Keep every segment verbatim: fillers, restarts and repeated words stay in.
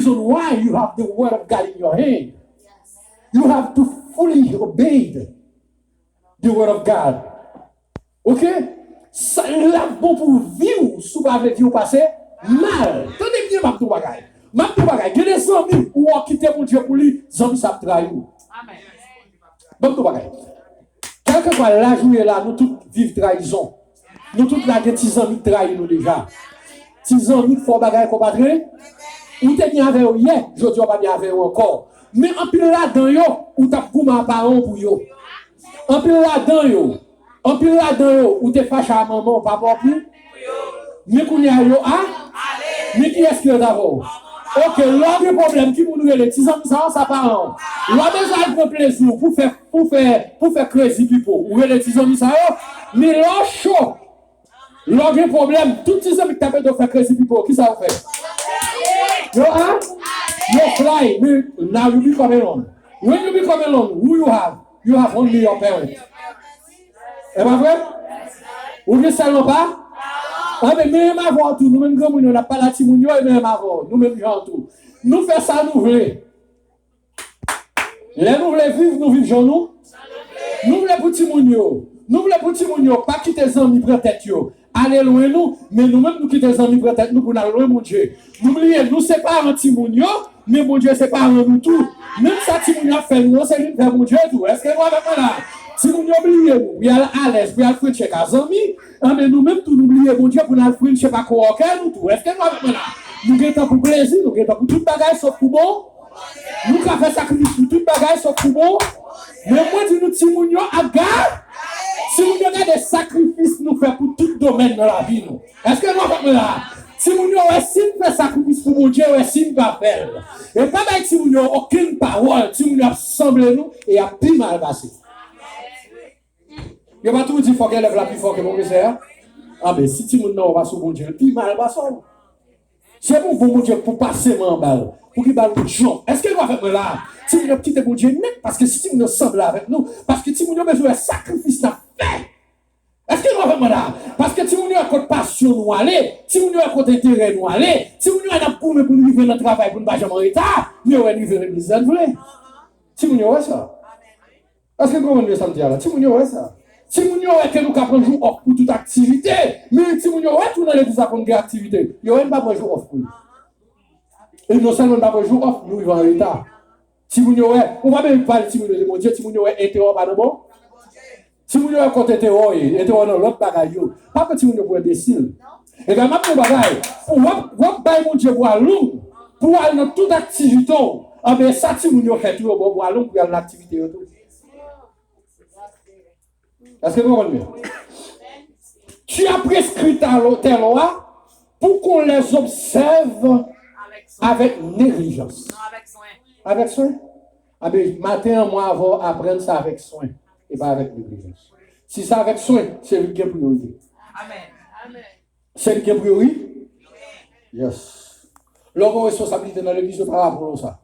reason why you have the word of God in your hand. You have to fully obey the word of God. Ok? Sa, l ap bon pou vi w si w pa vle vi w pase mal. Tande byen, m ap di w bagay. M ap di w bagay. Gen de zanmi ou wè w kite Bondye pou li, zanmi sa ap trayi w. Ban m di w bagay. Kèlkeswa laj ou ye la, nou tout viv trayizon. Nou tout la gen ti zanmi k trayi nou deja. Ti zanmi k fè w bagay k pa t ren. Ou te byen avè yo yè, jodi a w pa byen avè yo ankò. Men anpil ladan yo, ou t ap goumen a paran w pou yo. Anpil ladan yo, anpil ladan yo, ou te fache a manman w, papa w pou. Men kounye a yo a. Men kiyès ki ann avè w? Ok, lè w gen pwoblèm, ki moun ou rele? Ti zanmi sa yo, sa paran w. Lè w bezwen al pran plezi w pou fè, pou fè, pou fè crazy people, ou rele ti zanmi sa yo. Men lè w cho, lè w gen pwoblèm, tout ti zanmi k t ap ede w fè crazy people, kisa yo fè? Yo a? Yo fly. Men now you become alone. When you become alone, who you have? You have only your parent. E pa vre? Ou gen sèl non pa? Anben, menm avè w tou, nou menm granmoun yo, n ap pale a timoun yo, e menm avè w, nou menm jan tou. Nou fè sa nou vle. Lè nou vle viv, nou viv jan nou. Nou vle pou timoun yo. Nou vle pou timoun yo pa kite zanmi pran tèt yo, ale lwen nou, men nou menm nou kite zanmi pran tèt nou pou n al lwen Bondye. Nou bliye, nou se paran timoun yo, men Bondye se paran nou tou. Menm sa timoun yo ap fè nou an, se li n fè Bondye tou. Èske nou avèk mwen la? Timoun yo bliye nou, pou y al alèz, pou y al french ak zanmi, anben nou menm tou nou bliye Bondye pou n al french ak kowòkè nou tou. Èske nou avèk mwen la? Nou gen tan pou plezi, nou gen tan pou tout bagay, sof pou bon. Nou ka fè sakrifis pou tout bagay, sof pou bon. Men mwen di nou, timoun yo ap gade. Timoun yo gade sakrifis nou fè pou tout domèn nan lavi nou. Èske nou avèk mwen la? Timoun yo wè si n fè sakrifis pou Bondye, yo wè si n ka fè l. E pa bay timoun yo okenn pawòl, timoun yo ap sanble nou e y ap pi mal pase. Yo pa toujou di fòk elèv la pi fò ke pwofesè a? Anben, si timoun nan wè w pa sou Bondye, l pi mal pase w. Se pou bon Bondye pou pase men anba l, pou ki ba l yon djòb. Èske nou avèk mwen la? Timoun yo ap kite Bondye nèt, paske si timoun yo sanble avèk nou, paske timoun yo bezwen wè sakrifis n ap fè. Èske nou avèk mwen la? Paske timoun yo wè kot pasyon nou ale, timoun yo wè kot enterè nou ale, timoun yo wè n ap goumen pou n rive nan travay pou n pa janm an reta, men yo wè n rive legliz lè n vle. Timoun yo wè sa. Èske nou konprann byen sa m di a la? Timoun yo wè sa. Timoun yo wè ke nou ka pran jou òf pou tout aktivite. Men timoun yo wè tou nan legliz la konn gen aktivite. Yo wè n pa pran jou òf pou li. E non sèlman n pa pran jou òf, nou rive an reta. Timoun yo wè, ou pa menm pale timoun yo de Bondye, timoun yo wè enterè w pa nan bon. Timoun yo wè kote enterè w ye, enterè w nan lòt bagay yo. Pa pran timoun yo pou enbesil. Ebyen, m ap di w bagay, pou w ap, w ap bay Bondye bwa long, pou w al nan tout aktivite w, anben sa timoun yo fè tou, yo ba w bwa long pou y al nan aktivite yo tou. Èske nou konprann byen? Tu as prescrit ta lo- tes lois pour qu'on les observe avec négligence. Avèk swen. Anben, maten an, mwen avè w aprann sa avèk swen, e pa avèk neglijans. Si sa avèk swen, se li ki gen priyorite. Se li ki gen priyorite? Yes. Lè w gen responsablite nan legliz, yo pa raple w sa.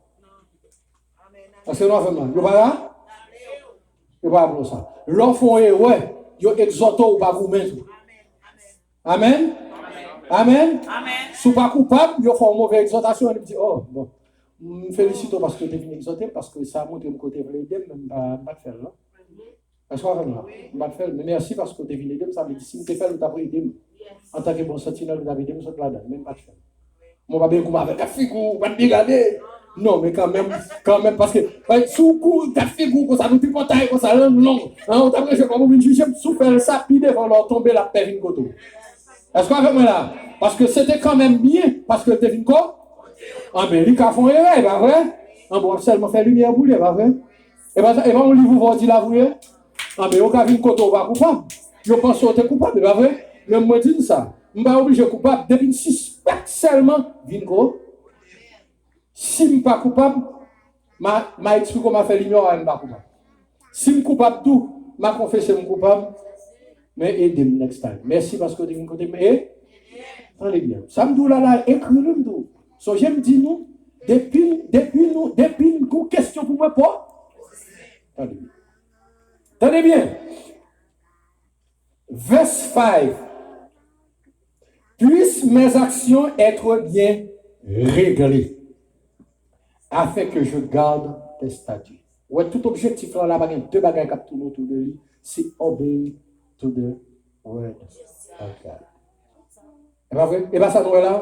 Èske nou avè m la? Yo pa la? Yo pa raple w sa. Lè w fè yon erè, yo egzòte w, ou pa goumen tou. Amèn? Amèn? Si w pa koupab, yo fè w move egzòtasyon, epi di, oh, bon, m felisite w paske w te vin egzòte m, paske sa montre m ke w te vle ede m, men m pa, m pa t fè l, non. Èske w avè m la? M pa t fè l, men mèsi paske w te vin ede m, sa vle di si m te fè l, ou t ap ede m. Antanke bon santinèl, ou t ap ede m sot ladan l, men m pa t fè l. Mwen pa byen goumen avè l. Gad figi w, ou pa t byen gade. Non, men kanmenm, kanmenm, paske, eh, si w kouri, gad figi w konsa, nou tripotay konsa, lang long, an, ou t ap ranje kòb ou vin jije m, si w fè l sa, pi devan lè w tonbe, l ap pè vin kote w. Èske w avèk mwen la? Paske se te kanmenm byen, paske l te vin ko-, anben, li ka fè yon erè, e pa vre? Anben, w ap sèlman fè limyè pou li, e pa vre? E pa, e pa yon liv ou va w di la vre? Anben, yo ka vin kote w pa koupab. Yo panse w te koupab, e pa vre? Men mwen di n sa, m pa oblije koupab. Depi n sispèk sèlman, vin ko-, si m pa koupab, m a, m a eksplike w, m a fè limyè, w a wè m pa koupab. Si m koupab tou, m a konfese m koupab, men ede m next time. Mèsi paske w te vin kote m. E, tande byen. Sa m di w la, la, ekri li m di w. Sonje m di nou, depi, depi nou, depi n gon kesyon pou mwen, po-, tande byen. Tande byen. Verse five. Puissent mes actions être bien réglées. Afin que je garde tes statuts. Ou wè, tout objektif la, la pa gen de bagay k ap tourne autour de li, se obey to the word of God. E pa vre? E pa sa nou wè la?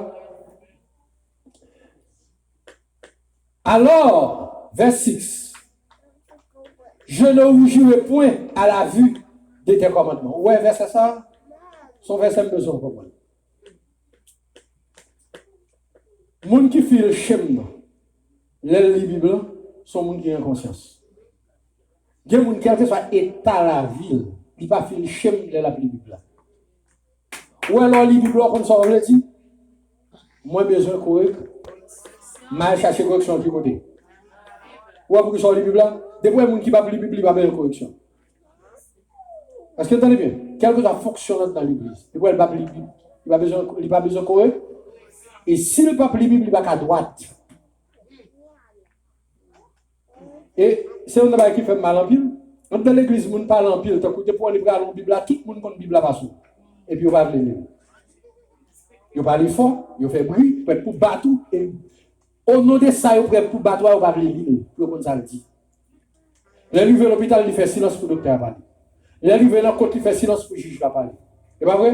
Alors, verset six, je ne rougirai point à la vue de tes commandements. Ou wè vèsè sa? Se yon vèsè m bezwen w konprann. Moun ki feel shame nan, lè l li Bib lan, se yon moun ki gen konsyans. Gen moun, kèlkeswa eta lavi l, li pa feel shame lè l ap li Bib la. Ou wè, lè w li Bib la, w konn sa w vle di? Mwen bezwen korek. M al chache koreksyon ki kote? Ou wè poukisa w li Bib la? Depi w wè moun ki p ap li Bib, li pa bezwen koreksyon. Èske n tande byen? Kèlkeswa fonksyon l anndan legliz, depi w wè l p ap li Bib, li pa bezwen, li pa bezwen korek. E si l p ap li Bib, li pa ka dwat. E se youn nan bagay ki fè m mal anpil. Anndan legliz, moun pale anpil, tankou depi w li pral yon Bib la, tout moun konn Bib la pase w. Epi yo pa vle li l. Yo pale fò, yo fè bri, prèt pou bat ou, e o non de sa yo prèt pou bat ou a, yo pa vle li l, pou yo konn sa l di. Lè l rive lopital, li fè silans pou doktè a pale. Lè l rive nan kot, li fè silans pou jij la pale. E pa vre?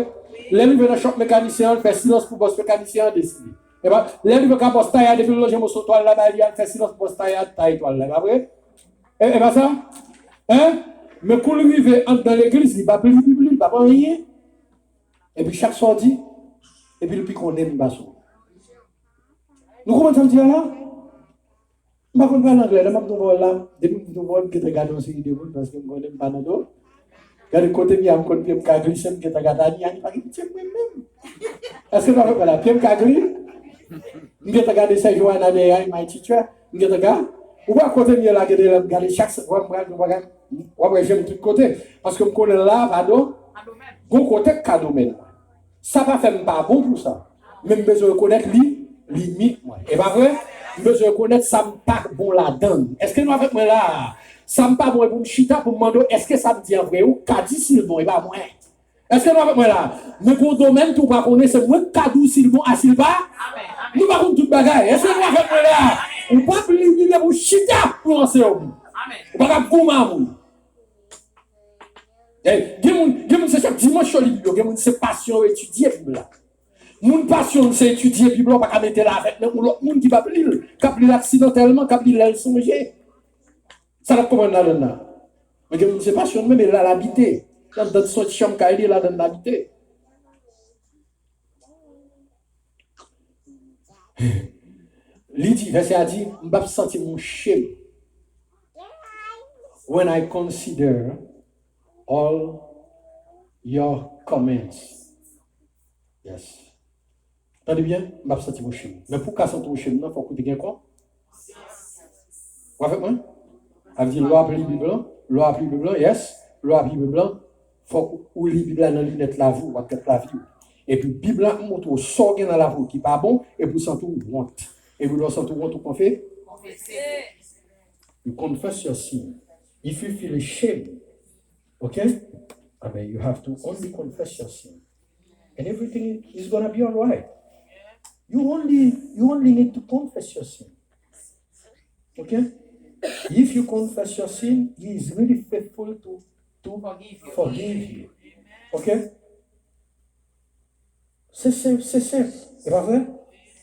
Lè l rive nan chòp mekanisyen an, li fè silans pou bòs mekanisyen an deside. E pa, lè l rive ka bòs tayè a, depi l lonje moso twal la bay li a, li fè silans pou bòs tayè a tay twal la. E pa vre? E, e pa sa? Hein? Men kou l rive anndan legliz, li p ap li Bib li, li p ap anyen. Epi chak sa w di, epi l pi konnen m pase w. Nou konprann sa m di a la? M pa konn pale anglè, lè m ap di yon pawòl la, depi m di yon pawòl, m gentan gade yon seri de moun, paske m konnen m pa nan do. Gade kote m ye a, m konn pye m ka glise, m gentan gade Ani, Ani pa gen pitye pou mwen menm. Èske nou avèk mwen la? Pye m ka gli-, m gentan gade Sèjou Anane, ay, my teacher, m gentan gade. Ou wè kote m ye la, gen de lè m gade chak se-, wè m pral, m pral, w ap wè je m tout kote. Paske m konnen la, pa do, gon kote k ka domèn. Sa pa fè m pa bon pou sa. Men m bezwen rekonèt li, limit mwen. E pa vre? M bezwen rekonèt sa m pa bon ladan l. Èske nou avèk mwen la a? Sa m pa bon e pou m chita, pou m mande w, èske sa m di an vre? Ou ka di si l bon, e pa mwen. Èske nou avèk mwen la a? Men gon domèn tou w pa konnen, se mwen k ka di w si l bon a si l pa. Nou pa konn tout bagay. Èske nou avèk mwen la a? Ou p ap li Bib la pou w chita pou w anseye w. Ou pa ka goumen a moun. Gen moun, gen moun se chak dimanch yo li Bib yo, gen moun se pasyon yo etidye Bib la. Moun pasyon l se etidye Bib la, w pa ka mete l avèk menm yon lòt moun ki p ap li l, k ap li l aksidantèlman, k ap li l lè l sonje. Sa n ap konprann ladan l la? Men gen moun se pasyon l menm, e la l abite. Anndan son ti chanm kay li, e ladan l l abite. Li di, vèsè a di, m p ap santi m yon shame when I consider all your commands. Yes. Tande byen, m p ap santi m yon shame. Men pou w ka santi w yon shame nan, fòk ou te gen kwa? W avèk mwen? Sa vle di, lè w ap li Bib lan, lè w ap li Bib lan, yes, lè w ap li Bib lan, fòk ou li Bib la nan linèt lavi w, ak tèt lavi w. Epi Bib la ap montre w sa w gen nan lavi w ki pa bon, epi w santi w wont. Epi lè w santi w wont, ou konfe-, you confess your sin. If you feel ashamed, okay? I mean, you have to only confess your sin. And everything is gonna be all right. You only, you only need to confess your sin. Okay? If you confess your sin, he is really faithful to, to forgive you. Okay? Se senp, se senp. E pa vre?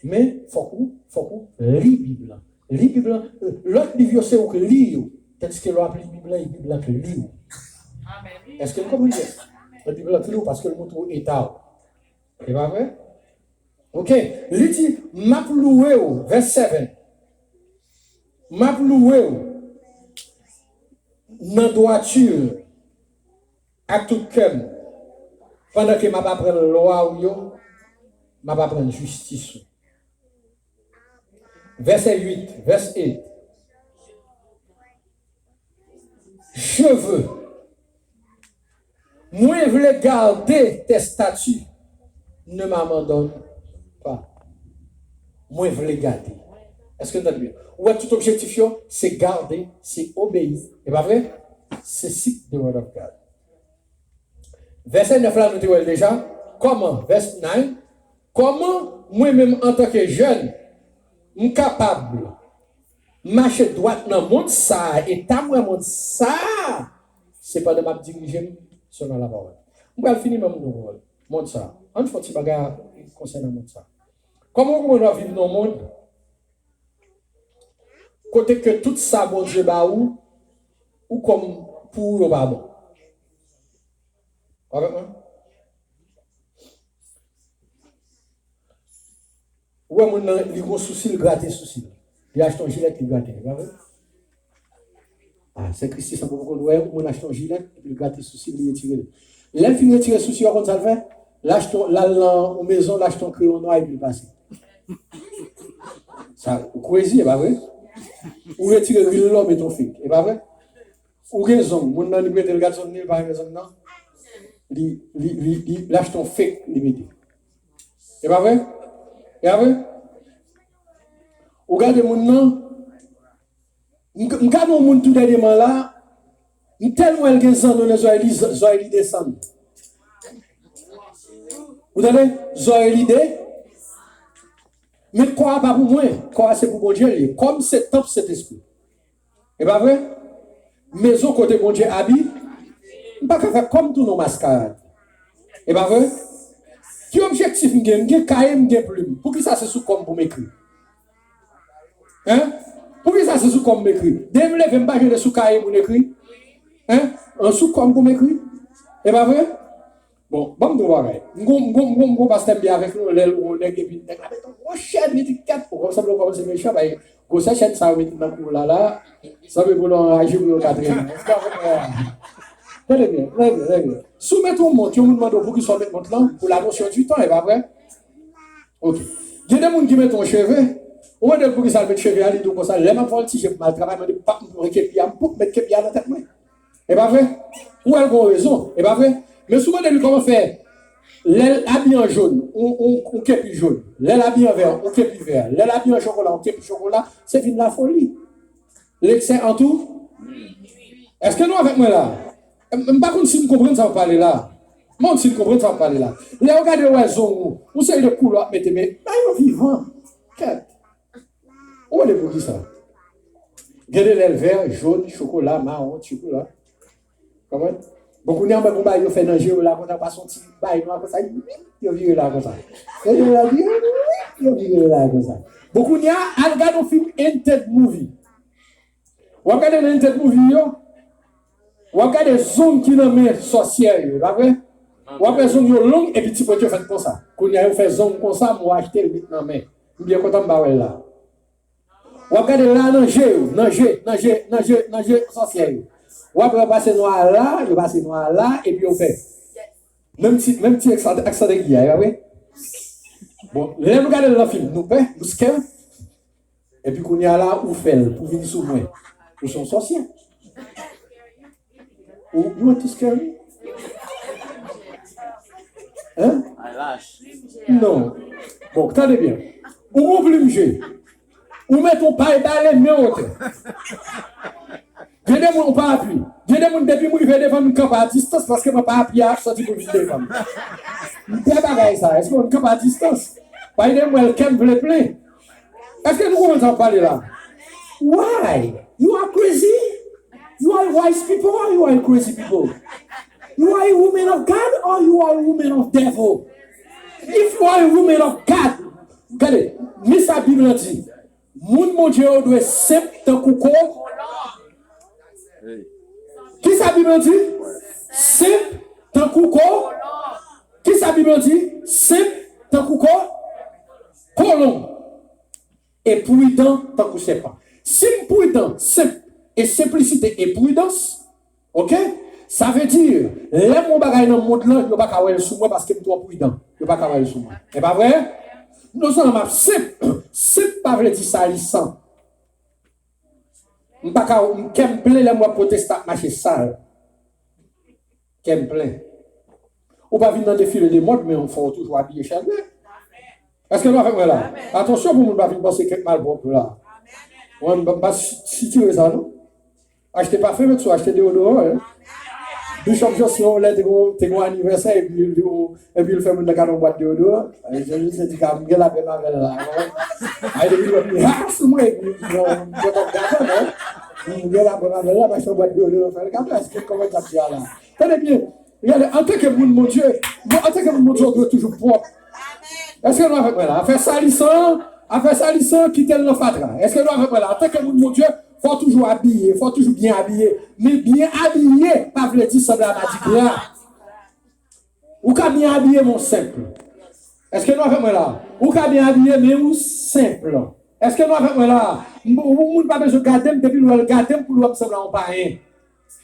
Men, fòk ou, fòk ou li Bib lan. Li Bib lan, lòt liv yo se ou k li yo. Tandiske lè w ap li Bib lan, e Bib lan k li w. Èske n konprann byen? Lè Bib lan k li w paske l montre w eta w. E pa vre? Ok, li di, m ap louwe w, verse seven. M ap louwe w nan dwati ak tout kè m, pandan ke m ap aprann lwa w yo, m ap aprann jistis ou. Verset huit, verse eight. Je veux. Mwen vle gade tes statuts, ne m'abandonne pas. Mwen vle gade. Èske n tande byen? Ou wè tout objektif yo, se gade, se obeyi. E pa vre? Se seek the word of God. Vèsè nèf la, nou te wè l deja. Kòman? Verse nine. Kòman mwen menm antanke jèn, m kapab mache dwat nan mond sa a, e ta m wè mond sa a, se pandan m ap dirije m selon lapawòl. M pral fini, men m gen yon pawòl. Mond sa a. Ann fè yon ti bagay konsènan mond sa a. Kòman w konprann w ap viv nan yon mond kote ke tout sa Bondye ba ou, ou kòm pou ou yo pa bon? W avèk mwen? Ou wè moun nan, li gon sousi, li grate sousi. Li achte yon jilèt, li grate, li pa vre? Ah, Sen Kristi, sa poko konn wè, moun achte yon jilèt, epi li grate sousi, li retire l. Lè l fin retire sousi, w konn sa l fè? L achte, l al nan yon mezon, l achte yon kreyon nwa, epi l pase. Sa, ou crazy, e pa vre? Ou retire ril la, ou met yon fake, e pa vre? Ou gen zong, moun nan li prete l gad zong li, li pa renmen zong nan. Li, li, li, li, l achte yon fake, li mete. E pa vre? E pa vre? Ou gade moun nan, m, m gade yon moun tou dènyèman la, m tèlman wè l gen zanno nan zòrèy li, zò-, zòrèy li desann. Ou tande? Zòrèy li de-, men kò a pa pou mwen, kò a se pou Bondye li ye. Kò m se tanp Sentespri. E pa vre? Mezon kote Bondye abi, m pa ka fè kò m tounen yon maskarad. E pa vre? Ki objektif m gen? M gen kaye, m gen plim. Poukisa se sou kò m pou m ekri? Hein? Poukisa se sou kò m m ekri? Depi m leve, m pa jwenn sou kaye pou m ekri? Hein? An sou kò m pou m ekri? E pa vre? Bon, ban m di w bagay. M gon, m gon, m gon, m gon pastè m byen avèk nou, lè l wè yon nèg epi nèg la met yon gwo chèn, li di, "Kèt, ou konn sanble w kòmanse mechan, bay gwosè chèn sa yo met nan kou w la, la, sanble pou l anraje pou yo ka trennen." Èske w konprann? Tande byen, tande byen, tande byen. Si w met yon mont, yon moun mande w poukisa w met mont lan, pou la notion du temps, e pa vre? Ok. Gen de moun ki met yon cheve, ou mande l poukisa l met cheve a, li di w konsa, "Lè m ap vòltije pou m al travay, mande pap m pou kepi a, m pou met kepi a nan tèt mwen." E pa vre? Ou wè l gon rezon, e pa vre? Men si w mande li kòman fè, lè l abiye an jòn, ou, ou, ou kepi jòn, lè l abiye an vè, ou kepi vè, lè l abiye an chokola, ou kepi chokola, se vin lafoli. L'excès entraîne tout. Èske nou avèk mwen la? M, m pa konn si n konprann sa w ap pale la. M pa konn si n konprann sa w ap pale la. Lè w gade w wè zong ou, ou seri de koulè w ap mete, men, bay yo vivan. Kèt. Ou wè poukisa? Gen de lè l vè, jòn, chokola, mawon, chokola. Konprann? Bon, kounye a, mwen, gon bagay yo fè nan je yo la, konsa, pase yon ti bagay nwa konsa, wip, yo vire la konsa. Yo vire la, wip, yo vire la konsa. Bon, kounye a, al gade yon fim Haunted Movie. W ap gade nan Haunted Movie yo, w ap gade zong ki nan men sòsyè yo, e pa vre? W ap wè zong yo long, epi ti pwent yo fèt konsa. Kounye a, yo fè zong konsa, m achte l met nan men. M byen kontan m pa wè l la. W ap gade la nan je yo, nan je, nan je, nan je, nan je sòsyè yo. W ap wè yo pase nwa la, yo pase nwa la, epi yo fè. Menm ti, menm ti aksan, aksan de ki a, e pa vre? Bon, lè nou gade l nan fim, nou pè, nou scare. Epi kounye a la, ou fè l pou vin sou mwen. Ou se yon sòsyè. Ou, you want to scare me? Hein? Non. Bon, tande byen. Ou gon plim je. Ou met yon pay bale men wotè. Gen de moun, yon parapli. Gen de moun, depi m rive devan m, m kanpe a distans, paske mwen parapli a ap sòti pou vin devan m. M pè bagay sa. Èske mwen kanpe a distans? Paske m wè l kè m vle plen. Èske nou konprann sa m ap pale la? Why? You are crazy? You are wise people or you are crazy people? You are a woman of God or you are a woman of devil? If you are a woman of God, gade, men sa Bib la di. Moun Bondye yo dwe senp tankou ko. Kisa Bib la di? Senp tankou ko. Kisa Bib la di? Senp tankou ko. Kolon. E pridan tankou sèpan. Si m pridan, senp, e senplisite e pridans, oke? Sa vle di, lè m wè yon bagay nan mond lan, yo pa ka wè l sou mwen paske m twò pridan. Yo pa ka wè l sou mwen. E pa vre? Non sèlman m ap senp, senp pa vle di salisan. M pa ka, m, kè m plen lè m wè pwotestan ap mache sal. Kè m plen. Ou pa vin nan defile de mòd, men fò w toujou abiye chèlbè. Èske nou avèk mwen la? Atansyon pou moun pa vin panse kèk malpwòp la. Mwen, m pa, m pa si-, sitire sa, non. Achte pafen, met sou, achte deodoran, hein. Bishop Jocelyn, yon lè te gon, te gon anivèsè, epi li, epi l fè moun nan kado yon bwat deodoran. Epi Jocelyn di, "Ka, m gen lapèm avè l la." Ay, depi l wè m, li ha sou mwen, epi bon, m gen kòm gason, non? M gen lapèm avè l la, m achte yon bwat deodoran, fè l kado, èske kòman l t ap di a la? Tande byen, gade, antanke moun Bondye, bon, antanke moun Bondye, ou dwe toujou pwòp. Èske nou avèk mwen la? Afè salisan, afè salisan, kite l nan fatra. Èske nou avèk mwen la? Antanke moun Bondye, fò w toujou abiye, fò w toujou byen abiye. Men byen abiye pa vle di sanble a madigra. Ou ka byen abiye, men w senp. Èske nou avèk mwen la? Ou ka byen abiye, men ou senp. Èske nou avèk mwen la? M, yon moun pa bezwen gade m, depi l wè l gade m, pou l wè m sanble a yon payen.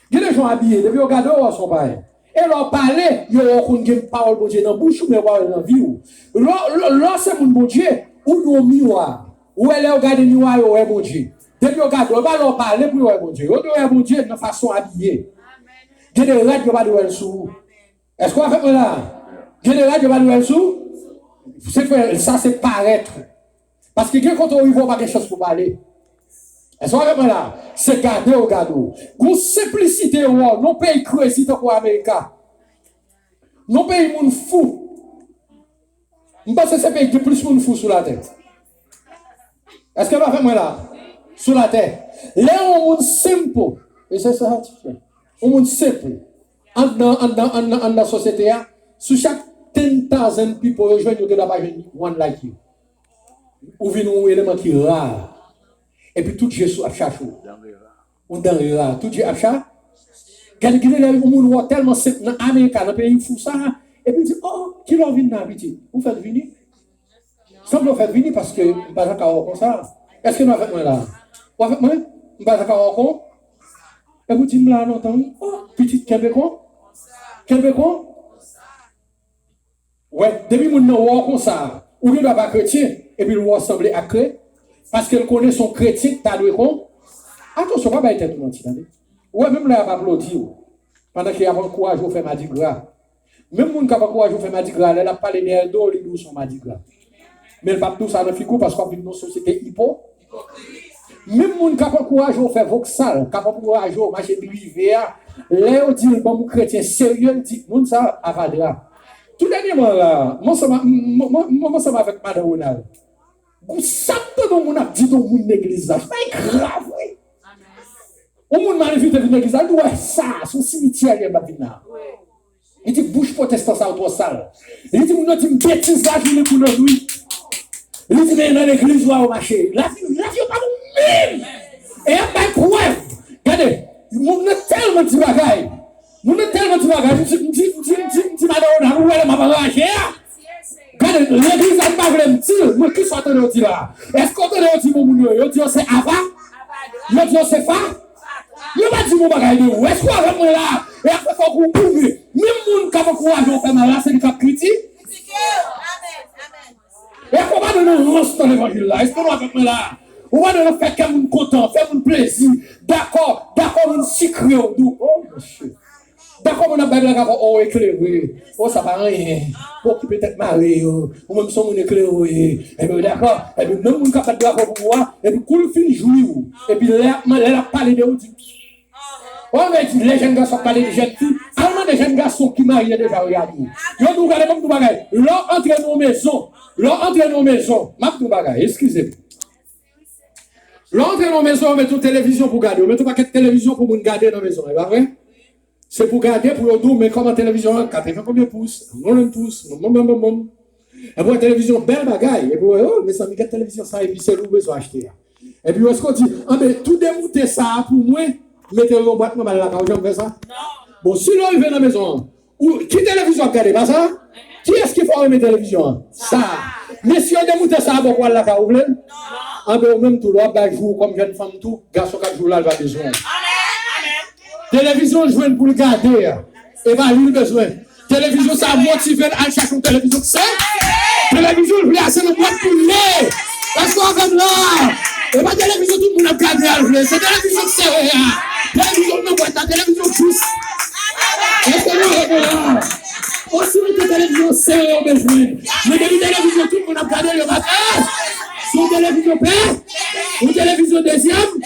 Gen de jan w abiye, depi yo gade w, yo wè w se yon payen. E lè w pale, yo wè w konn gen pawòl Bondye nan bouch ou, men yo pa wè l nan vi w. Lè, lè, lè w se moun Bondye, ou nan yon miwa. Ou wè, lè yo gade miwa, yo wè Bondye. Depi yo gade w, e pa lè w pale pou yo wè Bondye. Yo dwe wè Bondye nan fason w abiye. Gen de rad yo pa dwe wè l sou ou. Èske w avèk mwen la? Gen de rad yo pa dwe wè l sou ou. Se fè, sa se parèt. Paske gen kote w rive, w pa gen chans pou pale. Èske w avèk mwen la? Se gade yo gade w. Gon senplisite yo wè w. Non peyi krezi tankou Amerika. Non peyi moun fou. M panse se peyi ki gen plis moun fou sou latè. Èske nou avèk mwen la? Sou latè. Lè yon moun senp, e se sa ti fè. Yon moun senp, anndan, anndan, anndan, anndan sosyete a, sou chak ten thousand people yo jwenn, yo gen dwa pa jwenn one like you. Ou vin yon eleman ki ra. Epi tout je sou ap chache w. Yon danre ra. Tout je ap cha. Gade, gen de lè yon moun wè w tèlman senp nan Amerika, nan peyi fou sa a, epi l di, "Oh, kilè w vin la, pitit? Ou fèk vini?" Sanble w fèk vini paske m pa t ka wè w konsa. Èske nou avèk mwen la? Ou avèk mwen? M pa t ka wè w kon. Epi w di, "M la lontan, wi." Oh, pitit, kenbe kon. Kenbe kon. Wè, depi moun nan wè w konsa, ou gen dwa pa kretyen, epi l wè w sanble ak kre, paske l konnen se yon kretyen k ta dwe kon. Atansyon, pa bay tèt ou manti, tande. Ou wè, menm lè y ap aplodi w, pandan ke y ap ankouraje w fè madigra, menm moun k ap ankouraje w fè madigra, lè l ap pale dèyè do w, li di w se yon madigra. Men l p ap di w sa nan figi w paske w ap viv nan yon sosyete ipo. Menm moun k ap ankouraje w fè voksal, k ap ankouraje w mache drive a, lè yo di l ban m yon kretyen serye, l di, "Moun sa a, avadra." Tou dènyèman la, mwen ansanm a, mwen, mwen, mwen ansanm avèk madan Ronald. Gon sa m tande yon moun ap di de yon moun legliz la, se pa grav, wi. Yon moun mal enfiltre vin legliz la, li di, "Wè sa, se yon simityè li ye, l ap vin la." Li di, "Bouch pwotestan sa yo twò sal." Li di, "Moun yo di m betiz lajounen kou lannwit." Li di, "Men nan legliz ou a yo mache." Lavi, lavi yo pa bon menm. E y ap bay prèv. Gade, moun nan tèlman di bagay. Moun nan tèlman di bagay. M di, m di, m di, m di, m di, "Madan Ronald, ou wè lè m ap anraje a?" Gade, legliz la, m pa vle m di l, men kisa w tande yo di la? Èske w tande yo di bon moun yo? Yo di yo se ava? Yo di yo se fa? Yo pa di bon bagay de ou. Èske w avèk mwen la? E apre fò w goumen. Menm moun k ap ankouraje w fè mal la, se li k ap kriti. Èske w pa dwe nan rans nan levanjil la? Èske nou avèk mwen la? Ou pa dwe nan fè kè moun kontan, fè moun plezi. Dakò, dakò, moun sikre w, dou. Oh, monchè. Dakò, moun ap bay blaga pou, "Oh, eklere. Oh, sa pa anyen. Pa okipe tèt mare yo. Ou menm se yon moun eklere ou ye." Epi, dakò. Epi, menm moun k ap bat bravo pou ou a, epi kou l fin jwi ou. Epi, lè ap, lè l ap pale de ou, di, "Oh, men di, lè jèn gason ap pale de jèn fi, al mande jèn gason ki marye deja, yo gade ou." Yo di ou gade, ban m di w bagay. Lè w antre nan yon mezon, lè w antre nan yon mezon, m ap di w bagay, eskize m. Lè w antre nan yon mezon, yo mete yon televizyon pou gade, yo mete yon pakèt televizyon pou moun gade nan mezon, e pa vre? Se pou gade, pou yo di w, men kòman televizyon an, katreven konbyen pous, konbyen pous, bon, bon, bon, bon, bon. Epi w wè televizyon bèl bagay, epi w wè, oh, mezanmi, gad televizyon sa, epi se li w bezwen achte a. Epi w èske w di, "Anben, tou demoute sa a pou mwen, mete l nan bwat mwen, m al lakay ou," janm fè sa? Bon, si lè w rive nan mezon an, ou, ki televizyon w ap gade, pa sa? Kiyès ki fè w renmen televizyon an? Sa. Men si yo demoute sa a ba w pou w al lakay ou, ou vle l? Anben, ou menm tou, lè w ap bay jou w kòm jèn fanm tou, gason k ap jou w la, l pa bezwen w. Televizyon l jwenn pou l gade a, e pa li l bezwen. Televizyon sa a motive l al chache yon televizyon k sere. Televizyon l vle a se nan bwat pou l ye. Èske w avè m la? E pa televizyon tout moun ap gade a l vle. Se televizyon k sere a. Televizyon k nan bwat la, televizyon jis. Èske nou avè m la? Osi lontan televizyon sere yo bezwen. Men depi televizyon tout moun ap gade, yo pa pè. Se yon televizyon pè? Yon televizyon dezyèm?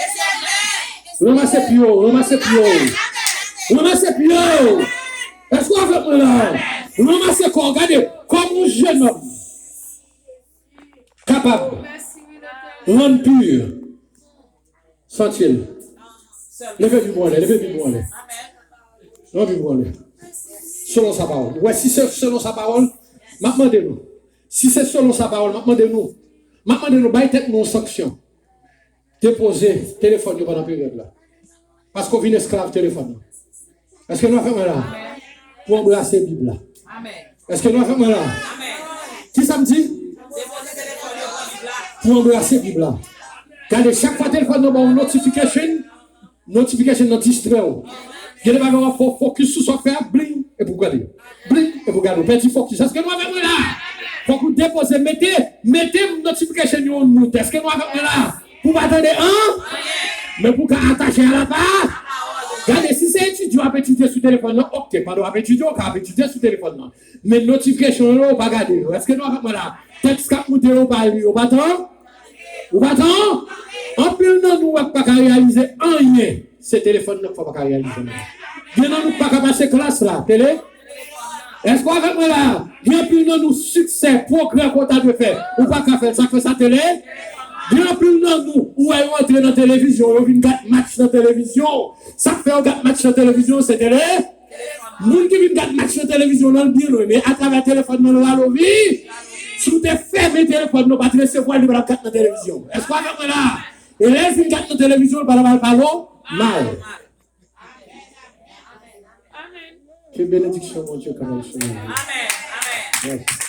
Ranmase pye w, ranmase pye w. Ranmase pye w. Èske w avèk mwen la? Ranmase kò w. Gade, kòman yon jennonm kapab rann pi? Santi l. Leve Bib ou anlè, leve Bib ou anlè. Leve Bib ou anlè. Selon sa pawòl. Ou wè, si se selon sa pawòl, m ap mande nou. Si se selon sa pawòl, m ap mande nou. M ap mande nou, bay tèt nou yon sanksyon. Depoze telefòn yo pandan peryòd la. Paske w vin esklav telefòn nan. Èske nou avèk mwen la? Pou anbrase Bib la. Èske nou avèk mwen la? Ki sa m di? Pou anbrase Bib la. Gade, chak fwa telefòn nan ba w notification, notification nan distrè w. Gen de bagay w ap fè w fokis sou sa w ap fè a, bling, epi w gade. Bling, epi w gade. Ou pèdi fokis. Èske nou avèk mwen la? Fòk ou depoze, mete, mete notification yo on mute. Èske nou avèk mwen la? Pou w pa tande an? Men pou w ka atache a la pa. Gade, si se etidye w ap etidye sou telefòn nan, oke, pandan w ap etidye, w ka ap etidye sou telefòn nan. Men notification yo, w pa gade yo. Èske nou avèk mwen la? Tèks k ap moute yo, w pa li yo, w pa tan? Ou pa tan? Anpil nan nou wè k pa ka reyalize anyen. Se telefòn nan k fè w pa ka reyalize anyen. Gen nan nou k pa ka pase klas la. Tele? Èske w avèk mwen la? Gen anpil nan nou, siksè, pwogrè ke w ta dwe fè, ou pa ka fè l. Sa k fè sa? Tele? Gen anpil nan nou, ou wè yo antre nan televizyon, yo vin gad match nan televizyon. Sa k fè yo gad match nan televizyon, se tele? Moun ki vin gad match nan televizyon nan, l byen lwen, men atravè telefòn nan, l rale w vi. Si w te fèmen telefòn nan, w pa t resevwa l, li pa t ap gad nan televizyon. Èske w avèk mwen la? E lè l fin gad nan televizyon, l pa t ap al pale w mal. Ke benediksyon Bondye kapab sou nou. Yes.